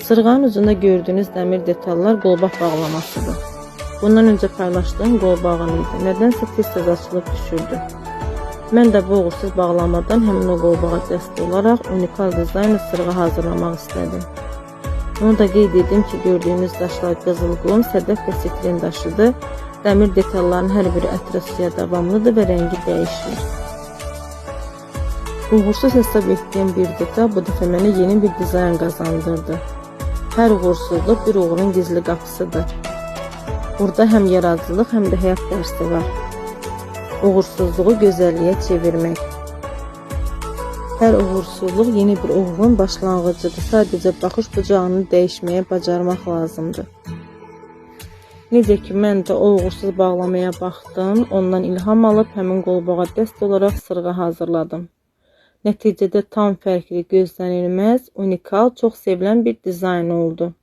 Sırğanın ucunda gördüyünüz dəmir detallar qolbaq bağlamasıdır. Bundan öncə paylaşdığım qolbağın idi. Nədənsə tez-tez açılıb düşürdü. Mən də bu uğursuz bağlamadan həmin o qolbağa dəst olaraq unikal dizaynlı sırğa hazırlamaq istədim. Onu da qeyd edim ki, gördüyünüz daşlar qızılqum, sədəf və sitrin daşıdır. Dəmir detalların hər biri ətrə suya davamlıdır və rəngi dəyişmir. Uğursuz hesab etdiyim bir detal bu dəfə mənə yeni bir dizayn qazandırdı. Hər uğursuzluq bir uğurun gizli qapısıdır. Burada həm yaradıcılıq, həm də həyat dərsi var. Uğursuzluğu gözəlliyə çevirmək. Hər uğursuzluq yeni bir uğurun başlanğıcıdır. Sadəcə baxış bucağını dəyişməyə bacarmaq lazımdır. Necə ki, mən də o uğursuz bağlamaya baxdım, ondan ilham alıb həmin qolbağa dəst olaraq sırğa hazırladım. Nəticədə tam fərqli, gözlənilməz, unikal, çox sevilən bir dizayn oldu.